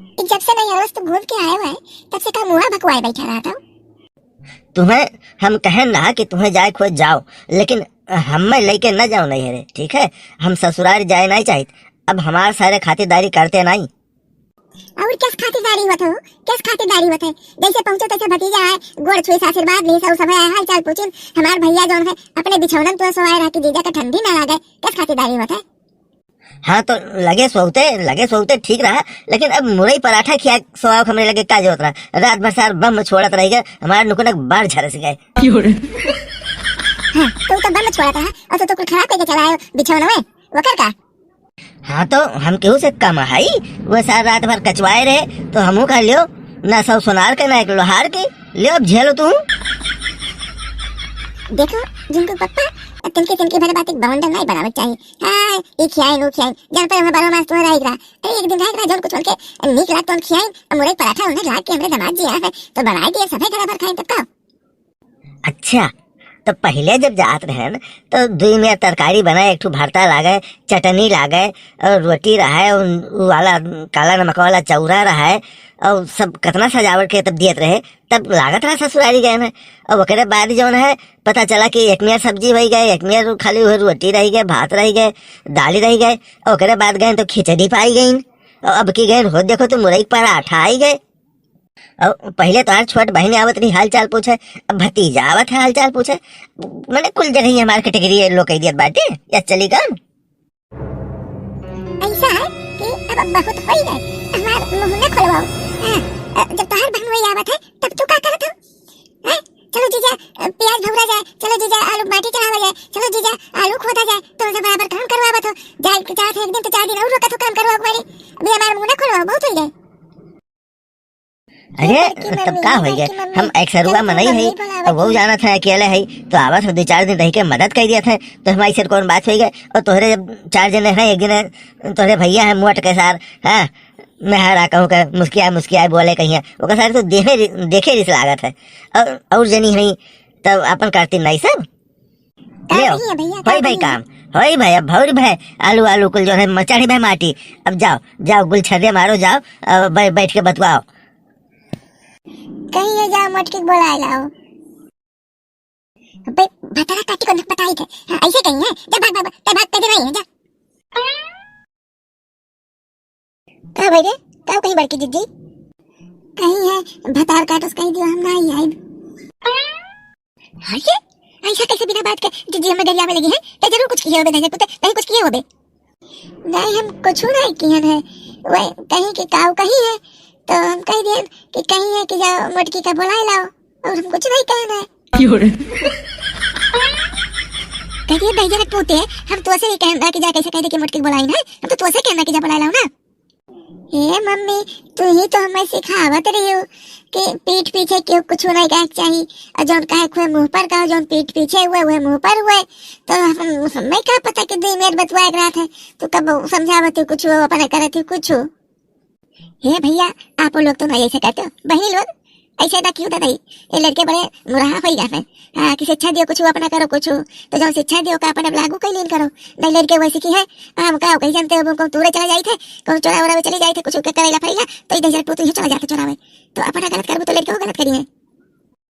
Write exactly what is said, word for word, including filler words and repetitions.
कि जब से नैहरवा से तू घूम के आए हुआ है, तब से का मुँह भकवाए बैठा रहत हो? तुम्हें हम कहन ना कि तुम्हें जाए खोज जाओ, लेकिन हमें लेके न जाओ नैहरे, ठीक है? हम ससुराल जाए नहीं चाहित। अब हमार सारे खातिरदारी करते नहीं। और किस खातिरदारी होत हो? किस खातिरदारी होत है? जैसे पहुँचो तैसे भतीजा है, गोड़ छुए से आशीर्वाद ली, सब सब है, हाल चाल पूछिन। हमार भैया जौन है, अपने बिछौनन तो सोए रहा कि जीजा का ठंडी ना लागे। किस खातिरदारी होत है? हाँ, तो लगे सोते, लगे सोते ठीक रहा, लेकिन अब मुरई पराठा खिया सोआव हमरे लगे का जरूरत रहा? रात भर सार बम छोड़त रह गए, हमार नुकनक बार झरस गए। हाँ, तू तो बम छोड़त रहा और तू तो कुल खराब करके चला आयो बिछौनवे, वकर का? हाँ, तो हम केहू से कम हई? वो सार रात भर कचवाए रहे, तो हमहू खा लियो, ना सौ सोनार के, ना एक लोहार के। लियो, अब झेलो तू। देखो, जिनको पप्पा, अब तिनके तिनके भरे बात एक बवंडर नहीं बनावे चाहिए। हाँ, ये खियाइन, वो खियाइन, जान पर हमें बारह मास तुम्हें रहेगा। अरे, एक दिन रहेगा, जौन कुछ उनके नीक लाग तो उन खियाइन, और मुरई पराठा उन्हें लाग के हमरे दामाद जी यहाँ है, तो बनाए दिए, सभे घरा भर खाइन, तब का? अच्छा, तो पहिले जब जात रहेन, तो दुई मेर तरकारी बना, एक ठो भरता लागे, चटनी लागे, और रोटी रहे, उन, उ वाला काला नमक वाला चौरा रहे, और सब कतना सजावट के तब दियत रहे, तब लागत रहा ससुरारी गए हैं। और ओकरे बाद जौन है, पता चला कि एक मेर सब्जी भई गए, एक मेर खाली वह रोटी रह गए, भात रह गए, दाली रह गए, और ओकरे बाद गए तो खिचड़ी पाई गई, और अब की गए रोज देखो तो मुरई के पराठा आई गए। और पहिले तोहार छोट बहिन आवत रही हाल चाल पूछे, अब भतीजा आवत है हाल चाल पूछे। मने कुल जगह ही हमार category low कई दियत बाटे, या चली गन? ऐसा है कि अब बहुत होई गए, हमार मुंह न खोलवाओ। हाँ, अ, जब तोहार बहन वही आवत है, तब तू का करत हो? हैं? चलो जीजा, अ, प्याज भौरा जाए, चलो जीजा, आलू माटी चढ़ावा जाए, चलो जीजा, आलू खोदा जाए, तो उनसे बराबर काम करवावत हो। जाए के चाहत है एक दिन तो चार दिन और रोकत हो काम करवाओ के बारी। अभी हमार मुंह न खोलवाओ, बहुत होई गए। अरे, तब का होई गए? हम एकसरुआ मनई है, अब वो जानत है अकेले है, तो आवत है दो चार दिन रह के मदद कर दियत है, तो हमारी से कौन बात होई गए? और तोहरे जब चार जने हैं, एक दिन है, तोहरे भैया है मोट के सार, हाँ, मेहरा कहूँ के मुस्किया मुस्किया बोले कहिया, ओकर सारे तो देखे रि-, देखे रिस लागत है। और, और जनी है, तब अपन करती नहीं सब। का ले आओ। कही है भैया, का होई भाई कही है? काम, होई भाई, अब भौरी भाई, आलू, आलू कुल जो है, मचाड़ी भाई माटी। अब जाओ, जाओ, गुलछर्रे मारो, जाओ, अब बै-, बैठ के बतवाओ। कही है, जाओ, मोटकी के बोलाए लाओ। अबे, भतरा काटी को नक पटाई थे। हाँ, ऐसे कही है। जा भाग, भाग, भाग, ते भाग, ते दे भाई है, जा। का भाई रे? का कहीं बड़की दीदी? कहीं है, भतार काटस कहीं दियो, हम ना आई आइब। हाँ ये? ऐसा कैसे बिना बात के दीदी हमें गरियावे लगी है? ते जरूर कुछ किए होबे, नहीं कुछ, नहीं कुछ किए होबे। नहीं, हम कुछ नहीं किए हैं। वह कहीं के काऊ कहीं है, तो हम कह दिए कि कहीं है कि जाओ मोटकी का बुलाए लाओ, और हम कुछ नहीं कहना है। क्यों रे? कह दिए, "दहिजरक पूते, हम तोसे ही कहना कि जा कैसे कह दे कि मोटकी के बुलाई ना, हम तो तोसे कहना कि जा बुलाए लाओ ना।" ए मम्मी, तू ही तो हमें सिखावत रही हो कि पीठ पीछे क्यों कुछ नहीं कहे के चाहिए, और जौन कहे के हुए मुंह पर कहो, जौन पीठ पीछे हुए, वह मुंह पर हुए। तो हम, हमें का पता कि दुई मेर बतुआ के रहत है, तू कब समझावत हो कुछ, अपने करत हो कुछ। हे भैया, आप लोग तो नहीं ऐसे करते हो, बहनी लोग। ऐसे ना क्यों दादा, ये लड़के बड़े मुराहा होई गए हैं। हाँ, कि शिक्षा दियो कुछ, अपना करो कुछ, तो जौन शिक्षा दियो का अपन अब लागू कर लेन करो। नहीं लड़के वैसे की है, हम का कहीं जानते हो, कौन तूरे चला जाई थे, कौन चोरा वोरा में चले जाई थे, कुछ के करेला फरेला, तो इधर जब तू ही चला जाते चोरावे, तो अपना गलत करबू तो लड़के वो गलत करी है।